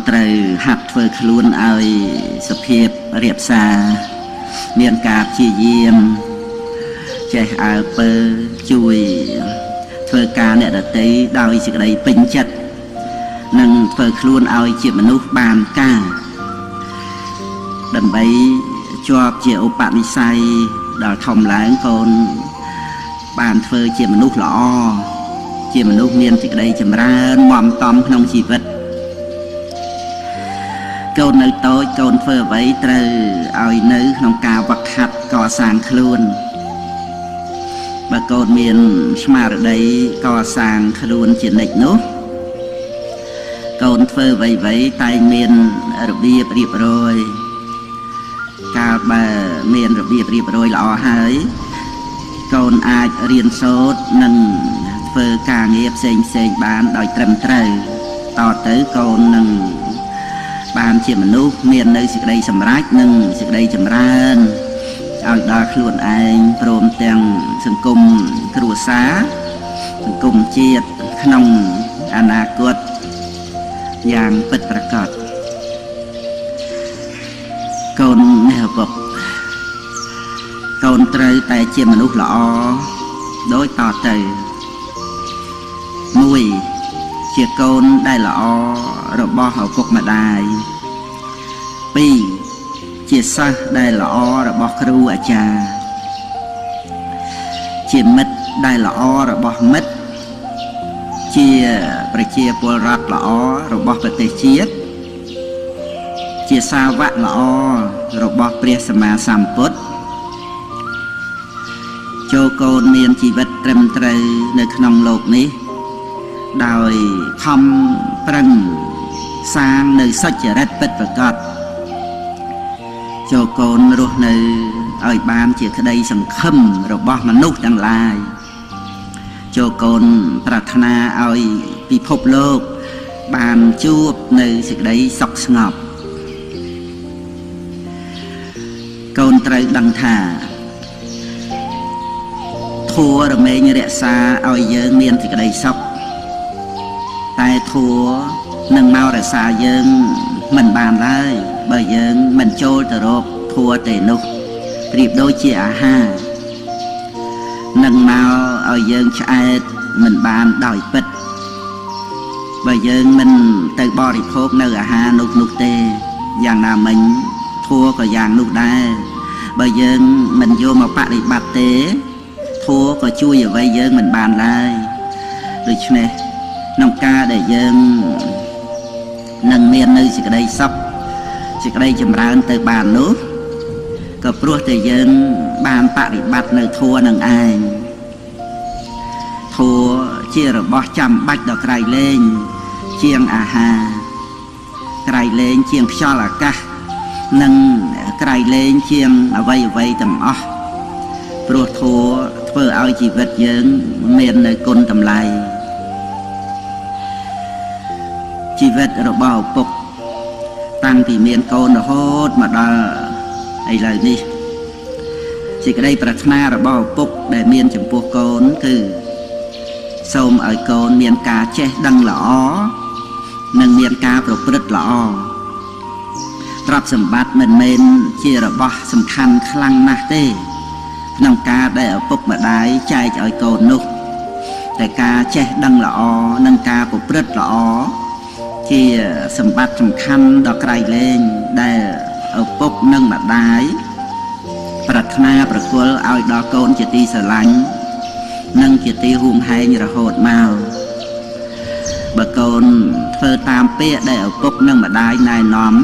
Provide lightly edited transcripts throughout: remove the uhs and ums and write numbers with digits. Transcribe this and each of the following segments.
ត្រូវហាត់ធ្វើខ្លួនឲ្យសភាពរៀបសារមានការព្យាយាមចេះអើពើជួយធ្វើការអ្នកដទៃដោយសេចក្តីពេញចិត្តនិងធ្វើខ្លួនឲ្យជាមនុស្សបានការដើម្បីជាប់ជាឧបនិស្ស័យដល់ធំឡើងកូនបានធ្វើជាមនុស្សល្អជាមនុស្សមានសេចក្តីចម្រើនមាំតំក្នុងជីវិតកូននៅតូចកូនធ្វើអ្វីត្រូវឲ្យនៅក្នុងការវឹកហាត់កសាងខ្លួនបើកូនមានស្មារតីកសាងខ្លួនជានិច្ចនោះកូនធ្វើអ្វីៗតែងមានរបៀបរៀបរយកាលបើមានរបៀបរៀបរយល្អហើយកូនអាចរៀនសូត្រនិងធ្វើការងារផ្សេងៗបានដោយត្រឹមត្រូវតទៅកូននឹងបានជាមនុស្សមាននៅសេចក្តីសម្រេចនិងសេចក្តីចម្រើនឲ្យដល់ខ្លួនឯងព្រមទាំងសង្គមគ្រួសារសង្គមជាតិក្នុងអនាគតយ៉ាងពិតប្រាកដកូននេះឪពុកកូនត្រូវតែជាមនុស្សល្អដូចតទៅមួយជាកូនដែលល្អរបស់ឪពុកម្ដាយពីរជាសិស្សដែលល្អរបស់គ្រូអាចារ្យជាមិត្តដែលល្អរបស់មិត្តជាប្រជាពលរដ្ឋល្អរបស់ប្រទេសជាតិជាសាវកល្អរបស់ព្រះសម្មាសម្ពុទ្ធចូលកូនមានជីវិតត្រឹមត្រូវនៅក្នុងលោកនេះដោយខំប្រឹងសាងនៅសុចរិតពិតប្រាកដចូលកូនរស់នៅឲ្យបានជាក្តីសង្ឃឹមរបស់មនុស្សទាំងឡាយចូលកូនប្រាថ្នាឲ្យពិភពលោកបានជួបនៅសេចក្តីសុខស្ងប់កូនត្រូវដឹងថាធម៌រមែងរក្សាឲ្យយើងមានសេចក្តីសុខតែធម៌នឹងមករក្សាយើងមិនបានឡើយបើយើងមិនចូលទៅរកធម៌ទេនោះប្រៀបដូចជាអាហារនឹងមកឲ្យយើងឆ្អែតមិនបានដោយពិតបើយើងមិនទៅបរិភោគនៅអាហារនោះទេយ៉ាងណាមិញធម៌ក៏យ៉ាងនោះដែរបើយើងមិនយកមកបដិបត្តិទេធម៌ក៏ជួយអ្វីយើងមិនបានឡើយដូច្នេះក្នុងការដែលយើងនឹងមាននៅសេចក្តីសុខសេចក្តីចម្រើនទៅបាននោះក៏ព្រោះតែយើងបានបដិបត្តិនៅធម៌នឹងឯងធម៌ជារបស់ចាំបាច់ដល់ក្រៃលែងជាងអាហារក្រៃលែងជាងខ្យល់អាកាសនិងក្រៃលែងជាងអ្វីៗទាំងអស់ព្រោះធម៌ធ្វើឲ្យជីវិតយើងមាននៅគុណតម្លៃជីវិតរបស់ឪពុកតាំងពីមានកូនរហូតមកដល់ឥឡូវនេះសេចក្តីប្រាថ្នារបស់ឪពុកដែលមានចំពោះកូនគឺសូមឲ្យកូនមានការចេះដឹងល្អនិងមានការប្រព្រឹត្តល្អទ្រព្យសម្បត្តិមិនមែនជារបស់សំខាន់ខ្លាំងណាស់ទេក្នុងការដែលឪពុកម្ដាយចែកឲ្យកូននោះតែការចេះដឹងល្អនិងការប្រព្រឹត្តល្អជាសម្បត្តិសំខាន់ដ៏ក្រៃលែងដែលឪពុកនិងម្ដាយប្រាថ្នាប្រគល់ឲ្យដល់កូនជាទីស្រឡាញ់និងជាទីហួងហែងរហូតមកបើកូនធ្វើតាមពាក្យដែលឪពុកនិងម្ដាយណែនាំ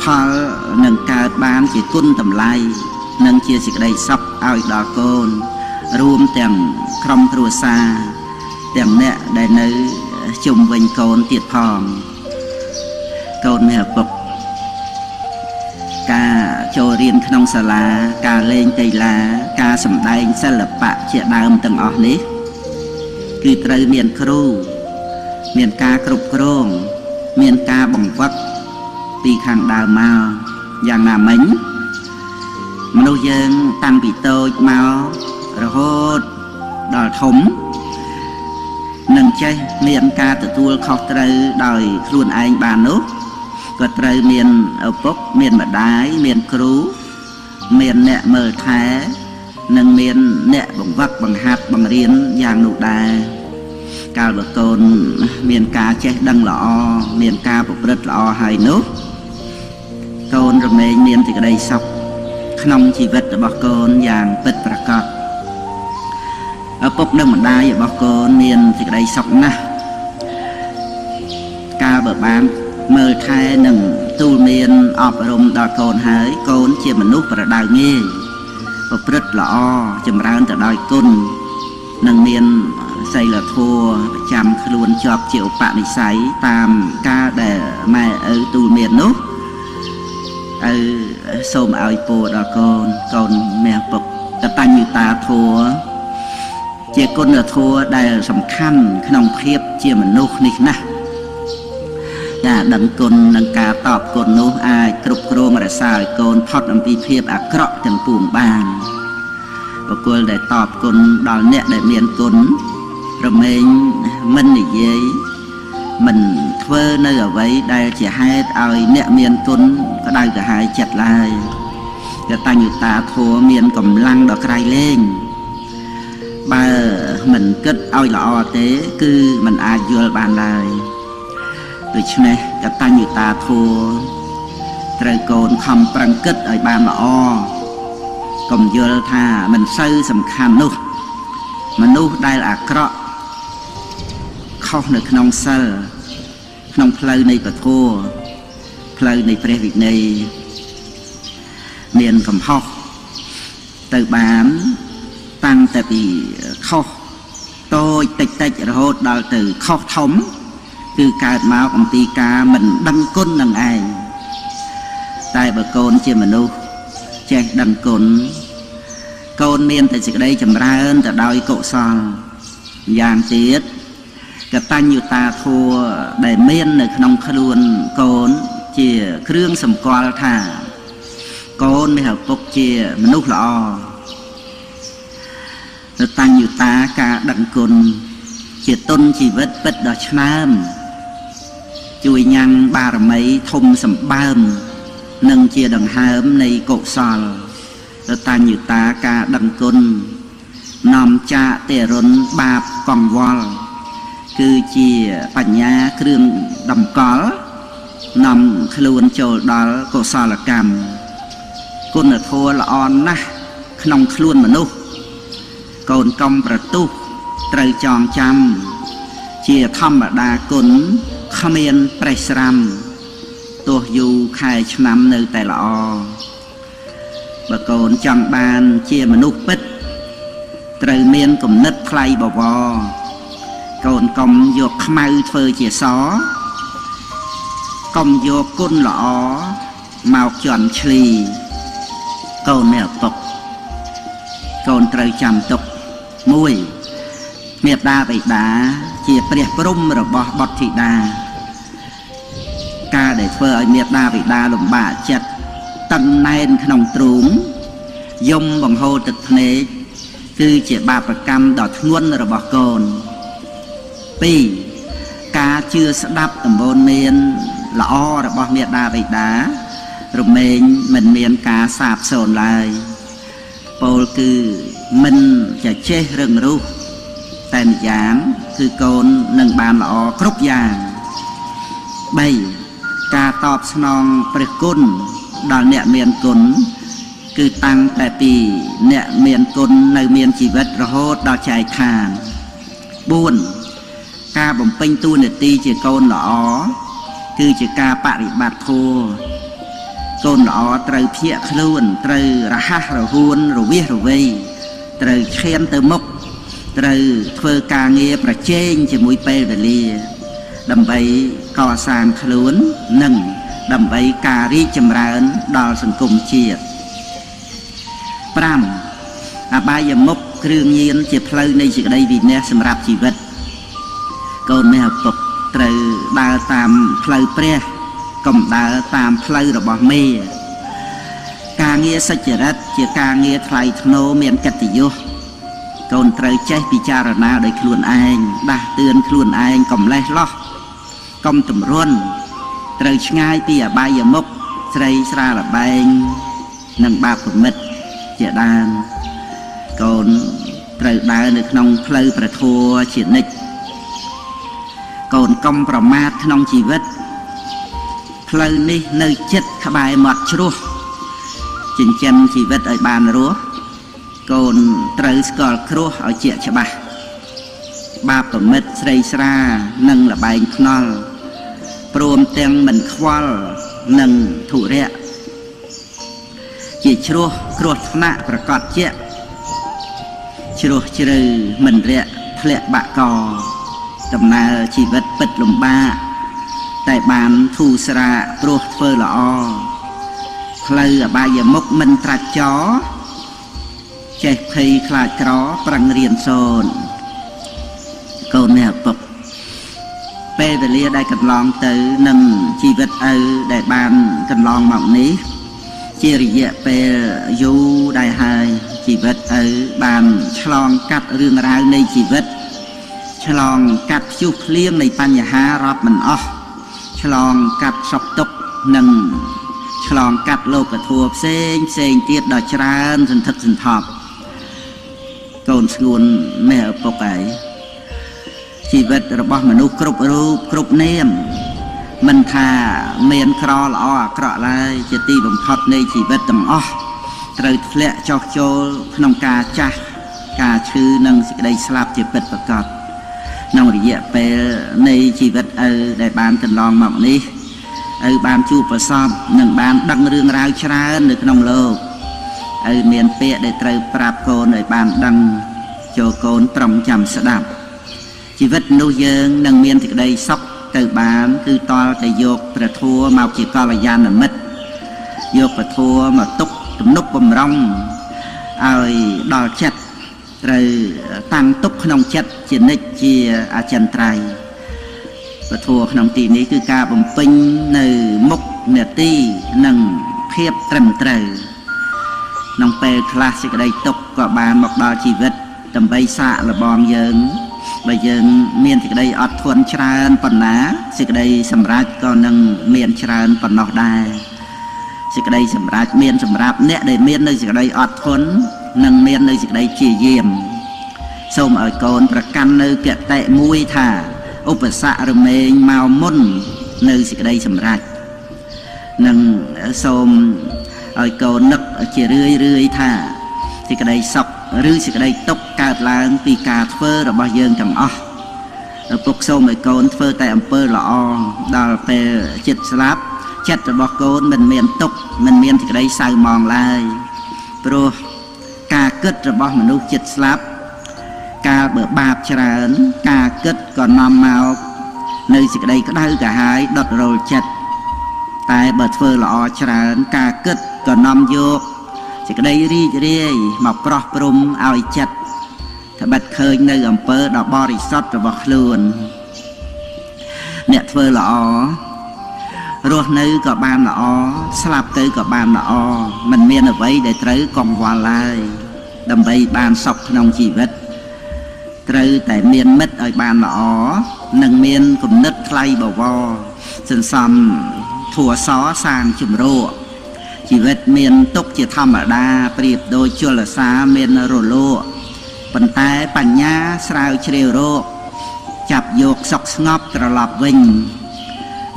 ផលនឹងកើតបានជាគុណតម្លៃនិងជាសេចក្តីសុខឲ្យដល់កូនរួមទាំងក្រុមគ្រួសារទាំងអ្នកដែលនៅជុំវិញកូនទៀតផងកូនមានឪពុកការចូលរៀនក្នុងសាលាការលេងកីឡាការសម្ដែងសិល្បៈជាដើមទាំងអស់នេះគឺត្រូវមានគ្រូមានការគ្រប់គ្រងមានការបង្វឹកពីខាងដើមមកយ៉ាងណាមិញមនុស្សយើងតាំងពីតូចមករហូតដល់ធំនឹងចេះមានការទទួលខុសត្រូវដោយខ្លួនឯងបាននោះ ក៏ត្រូវមានឪពុកមានម្ដាយមានគ្រូមានអ្នកមើលថែនិងមានអ្នកបង្វឹកបង្ហាត់បង្រៀនយ៉ាងនោះដែរកាលបើកូនមានការចេះដឹងល្អមានការប្រព្រឹត្តល្អហើយនោះកូនរមែងមានសេចក្តីសុខក្នុងជីវិតរបស់កូនយ៉ាងពិតប្រាកដឪពុកនិងម្ដាយរបស់កូនមានសេចក្តីសុខណាស់កាលបើបានមើលថែនិងទូលមានអប់រំដល់កូនហើយកូនជាមនុស្សប្រដៅងាយប្រព្រឹត្តល្អចម្រើនទៅដោយគុណនិងមានសីលធម៌ប្រចាំខ្លួនជាប់ជាឧបនិស្ស័យតាមការដែលម៉ែឪទូលមាននោះឪសូមឲ្យពរដល់កូនកូនមាសពុកកតញ្ញូតាធម៌ជាគុណធម៌ដែលសំខាន់ក្នុងភាពជាមនុស្សនេះណាស់ការដឹងគុណនិងការតបគុណនោះអាចគ្រប់គ្រងរក្សាឲ្យកូនផុតអំពីភាពអាក្រក់ទាំងពួងបានបុគ្គលដែលតបគុណដល់អ្នកដែលមានគុណរមែងមិននិយាយមិនធ្វើនៅអ្វីដែលជាហេតុឲ្យអ្នកមានគុណក្តៅក្រហាយចិត្តឡើយកតញ្ញូតាធម៌មានកម្លាំងដ៏ក្រៃលែងបើមិនគិតឲ្យល្អទេគឺមិនអាចយល់បានឡើយដូច្នេះកតញ្ញូតាធម៌ត្រូវកូនខំប្រឹងគិតឲ្យបានល្អកុំយល់ថាមិនសូវសំខាន់នោះមនុស្សដែលអាក្រក់ខុសនៅក្នុងសិលក្នុងផ្លូវនៃពធផ្លូវនៃព្រះវិន័យមានកំហុសទៅបានតាំងតែពីខុសតូចតិចតិចរហូតដល់ទៅខុសធំគឺកើតមកអំពីការមិនដឹងគុណនឹងឯងតែបើកូនជាមនុស្សចេះដឹងគុណកូនមានតែសេចក្តីចម្រើនទៅដោយកុសលយ៉ាងទៀតកតញ្ញូតាធម៌ដែលមាននៅក្នុងខ្លួនកូនជាគ្រឿងសម្គាល់ថាកូនមានឪពុកជាមនុស្សល្អកតញ្ញូតាការដឹងគុណជាទុនជីវិតពិតដ៏ឆ្នើមជួយញ៉ាំងបារមីធំសម្បើមនិងជាដង្ហើមនៃកុសលកតញ្ញូតាការដឹងគុណនាំចាកទេរុនបាបកង្វល់គឺជាបញ្ញាគ្រឿងតម្កល់នាំខ្លួនចូលដល់កុសលកម្មគុណធម៌ល្អណាស់ក្នុងខ្លួនមនុស្សកូនកុំប្រទុះត្រូវចងចាំជាធម្មតាគុណគ្មានប្រេះស្រាំទោះយូរខែឆ្នាំនៅតែល្អបើកូនចង់បានជាមនុស្សពិតត្រូវមានគំនិតថ្លៃបវរកូនកុំយកខ្មៅធ្វើជាសកុំយកគុណល្អមកជន់ឈ្លីកូនមានឪពុកកូនត្រូវចាំទុកមួយមេត្តាបិតាជាព្រះព្រំរបស់បុត្រធីតាការដែលធ្វើឲ្យមេត្តាបិតាលំបាកចិត្តតឹងណែនក្នុងទ្រូងយំបង្ហូរទឹកភ្នែកគឺជាបាបកម្មដ៏ធ្ងន់របស់កូន2ការជឿស្ដាប់ដំបូន្មានល្អរបស់មេត្តាបិតារមែងមិនមានការសាបសូន្យឡើយពោលគឺមិនចេះរឹងរូសតែម្យ៉ាងគឺកូននឹងបានល្អគ្រប់យ៉ាង3ការតបស្នងព្រះគុណដល់អ្នកមានគុណគឺតាំងតែពីអ្នកមានគុណនៅមានជីវិតរហូតដល់ចែកឋាន4ការបំពេញតួនាទីជាកូនល្អគឺជាការបរិបត្តិធម៌កូនល្អត្រូវភ្ញាក់ខ្លួនត្រូវរហ័សរហួនរវិះរវៃត្រូវឈានទៅមុខត្រូវធ្វើការងារប្រជែងជាមួយពេលវេលាដើម្បីកសាងខ្លួននិងដើម្បីការរីកចម្រើនដល់សង្គមជាតិ5អបាយមុខគ្រឿងញៀនជាផ្លូវនៃសេចក្តីវិន័យសម្រាប់ជីវិតកូនមាសឪពុកត្រូវដើរតាមផ្លូវព្រះកុំដើរតាមផ្លូវរបស់មេការងារសុចរិតជាការងារថ្លៃថ្នូរមានកិត្តិយសកូនត្រូវចេះពិចារណាដោយខ្លួនឯងដាស់តឿនខ្លួនឯងកុំលេះលោះកុំទម្រាន់ ត្រូវឆ្ងាយពីអបាយមុខស្រីស្រាលបែងនិងបាបមិត្តជាដើមកូនត្រូវដើរនៅក្នុងផ្លូវព្រះធម៌ជានិច្ចកូនកុំប្រមាទក្នុងជីវិតផ្លូវនេះនៅចិត្តក្បែរមាត់ជ្រោះចិញ្ចឹមជីវិតឲ្យបានរស់កូនត្រូវស្គាល់គ្រោះឲ្យជាក់ច្បាស់បាបមិត្តស្រីស្រានិងលបែងខ្នល់ព្រមទាំងមិនខ្វល់នឹងធុរៈជាជ្រោះគ្រោះថ្នាក់ប្រកបជាក់ជ្រោះជ្រៅមិនរៈធ្លាក់បាក់កដំណើរជីវិតពិតលំបាកតែបានធូរស្រាកព្រោះធ្វើល្អផ្លូវអបាយមុខមិនត្រាច់ចោចេះភ័យខ្លាចក្រប្រឹងរៀនសូត្រកូននេះឪពុកពេលវេលាដែលកន្លងទៅនឹងជីវិតឪដែលបានកន្លងមកនេះជារយៈពេលយូរដែរហើយជីវិតឪបានឆ្លងកាត់រឿងរ៉ាវនៃជីវិតឆ្លងកាត់ព្យុះភ្លៀងនៃបញ្ហារាប់មិនអស់ឆ្លងកាត់សុខទុក្ខនិងឆ្លងកាត់លោកធម៌ផ្សេងផ្សេងទៀតដ៏ច្រើនសន្ធឹកសន្ធាប់កូនស្ងួនម៉ែឪពុកហើយជីវិតរបស់មនុស្សគ្រប់រូបគ្រប់នាមមិនថាមានក្រល្អអាក្រក់ឡើយជាទីបំផុតនៃជីវិតទាំងអស់ត្រូវធ្លាក់ចុះចូលក្នុងការចាស់ការឈឺនិងសេចក្តីស្លាប់ជាពិតប្រាកដក្នុងរយៈពេលនៃជីវិតឪដែលបានកន្លងមកនេះឪបានជួបប្រសពនិងបានដឹងរឿងរ៉ាវច្រើននៅក្នុងលោកឪមានពាក្យដែលត្រូវប្រាប់កូនឲ្យបានដឹងចូលកូនត្រង់ចាំស្ដាប់ជីវិតមនុស្សយើងនឹងមានសេចក្តីសុខទៅបានគឺតល់តែយកព្រះធម៌មកជាកល្យាណមិត្តយកព្រះធម៌មកទុកទំនុកបំរុងឲ្យដល់ចិត្តត្រូវតាំងទុកក្នុងចិត្តជានិច្ចជាអចិន្ត្រៃយ៍ព្រះធម៌ក្នុងទីនេះគឺការបំពេញនៅមុខនាទីនិងភាពត្រឹមត្រូវក្នុងពេលខ្លះសេចក្តីទុក្ខក៏បានមកដល់ជីវិតដើម្បីសាកល្បងយើងបើយើងមានសេចក្តីអត់ធន់ច្រើនប៉ុណ្ណាសេចក្តីសម្រេចក៏នឹងមានច្រើនប៉ុណ្ណោះដែរសេចក្តីសម្រេចមានសម្រាប់អ្នកដែលមាននៅសេចក្តីអត់ធន់និងមាននៅសេចក្តីព្យាយាមសូមឲ្យកូនប្រកាន់នៅគតិមួយថាឧបសគ្គរមែងមកមុននៅសេចក្តីសម្រេចនិងសូមឲ្យកូននឹកជារឿយរឿយថាសេចក្តីសុខឬសេចក្តីទុក្ខកើតឡើងពីការធ្វើរបស់យើងទាំងអស់ឪពុកសូមឲ្យកូនធ្វើតែអំពើល្អដល់ពេលចិត្តស្លាប់ចិត្តរបស់កូនមិនមានទុក្ខមិនមានសេចក្តីសៅហ្មងឡើយព្រោះការគិតរបស់មនុស្សចិត្តស្លាប់កាលបើបាបច្រើនការគិតក៏នាំមកនៅសេចក្តីក្តៅក្រហាយដុតរោលចិត្តតែបើធ្វើល្អច្រើនការគិតក៏នាំយកសេចក្តីរីករាយមកប្រោះព្រំឲ្យចិត្តត្បិតឃើញនៅអំពើដ៏បរិសុទ្ធរបស់ខ្លួនអ្នកធ្វើល្អរស់នៅក៏បានល្អស្លាប់ទៅក៏បានល្អមិនមានអ្វីដែលត្រូវកង្វល់ឡើយដើម្បីបានសុខក្នុងជីវិតត្រូវតែមានមិត្តឲ្យបានល្អនិងមានគំនិតថ្លៃបវរសន្សំធัวសសាងជំរកជីវិតមានទុក្ខជាធម្មតាប្រៀបដូចជលសាមានរលកប៉ុន្តែបញ្ញាស្រាវជ្រាវរកចាប់យកសុខស្ងប់ត្រឡប់វិញ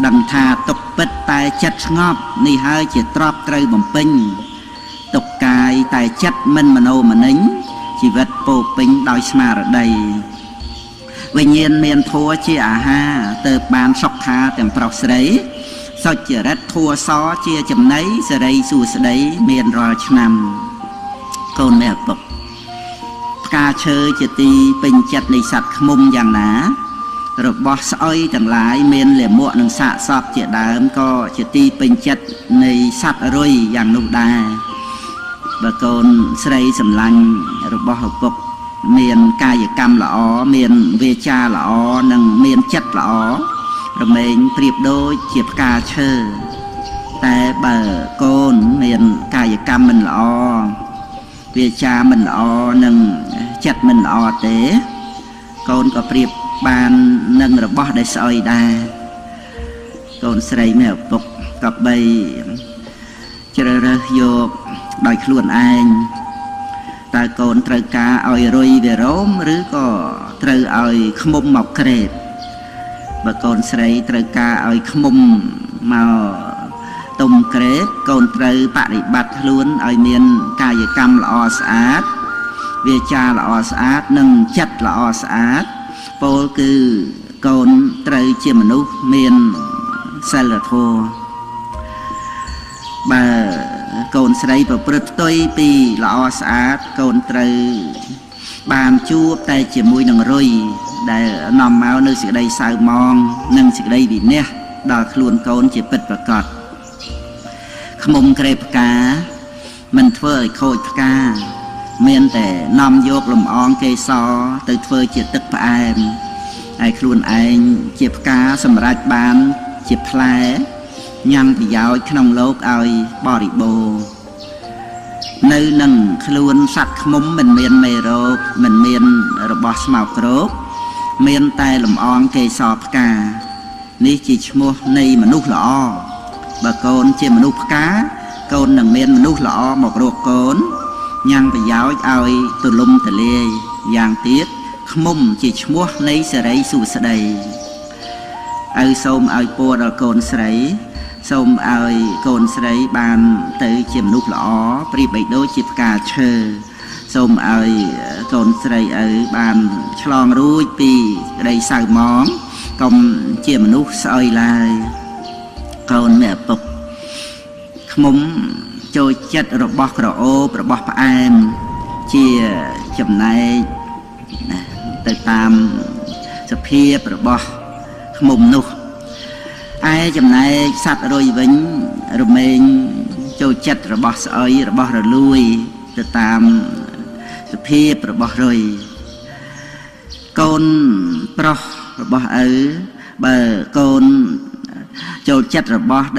ដឹងថាទុក្ខពិតតែចិត្តស្ងប់នេះហើយជាទ្រព្យត្រូវបំពេញទុក្ខកាយតែចិត្តមិនមโนមនិញជីវិតពោពេញដោយស្មារតីវិញ្ញាណមានធัวជាអាហារទៅបានសុខាទាំងប្រុសស្រីសុចរិតធัวសជាចំណីសេរីសួស្តីមានរាល់ឆ្នាំកូនមេឪពុកផ្កាឈើជាទីពេញចិត្តនៃសត្វឃ្មុំយ៉ាងណារបស់ស្អុយទាំងឡាយមានលាមកនិងសាកសពជាដើមក៏ជាទីពេញចិត្តនៃសត្វរុយយ៉ាងនោះដែរបើកូនស្រីសម្លាញ់របស់ឪពុកមានកាយកម្មល្អមានវាចាល្អនិងមានចិត្តល្អរមែងប្រៀបដូចជាផ្កាឈើតែបើកូនមានកាយកម្មមិនល្អវាចាមិនល្អនិងចិត្តមិនល្អទេកូនក៏ប្រៀបបាននឹងរបស់ដែលស្អុយដែរក កូនស្រីមេឪពុកក៏បីជ្រើសរើសយកដោយខ្លួនឯងតើកូនត្រូវការឲ្យរុយវារោមឬក៏ត្រូវឲ្យខ្មុំមកក្រេបបើកូនស្រីត្រូវការឲ្យខ្មុំមកទុំក្រេបកូនត្រូវបរិបត្តិខ្លួនឲ្យមានកាយកម្មល្អស្អាតវាចាល្អស្អាតនិងចិត្តល្អស្អាតពោលគឺកូនត្រូវជាមនុស្សមានសិលធម៌បើកូនស្រីប្រព្រឹត្តផ្ទុយពីល្អស្អាតកូនត្រូវបានជួបតែជាមួយនឹងរុយដែលនាំមកនៅសេចក្តីសៅមងនិងសេចក្តីវិនាសដល់ខ្លួនកូនជាពិតប្រាកដខ្មុំក្រេបផ្កាមិនធ្វើឲ្យខូចផ្កាមានតែនាំយកលំអងកេសរទៅធ្វើជាទឹកផ្អែមហើយខ្លួនឯងជាផ្កាសម្រេចបានជាផ្លែញ៉ាំប្រយោជន៍ក្នុងលោកឲ្យបរិបូរណ៍នៅនឹងខ្លួនសត្វខ្មុំមិនមានមេរោគមិនមានរបស់ស្មោកគ្រោកមានតែលំអងកេសរផ្កានេះជាឈ្មោះនៃមនុស្សល្អបើកូនជាមនុស្សផ្កាកូននឹងមានមនុស្សល្អមករកកូនញ៉ាំងប្រយោជន៍ឲ្យទូលំទូលាយយ៉ាងទៀតខ្មុំជាឈ្មោះនៃសិរីសួស្តីឪសូមឲ្យពរដល់កូនស្រីសូមឲ្យកូនស្រីបានទៅជាមនុស្សល្អប្រៀបបីដូចជាផ្កាឈើសូមឲ្យកូនស្រីឪបានឆ្លងរួចពីក្តីសៅមងកុំជាមនុស្សស្អុយឡើយកូនមេឪពុកខ្មុំចូលចិត្តរបស់ក្រអូបរបស់ផ្អែមជាចំណែកណាទៅតាមសភាពរបស់ខ្មុំនោះឯចំណែកសត្វរុយវិញរមែងចូលចិត្តរបស់ស្អុយរបស់រលួយទៅតាមសភាពរបស់រុយកូនប្រុសរបស់ឪបើកូនចូលចិត្តរបស់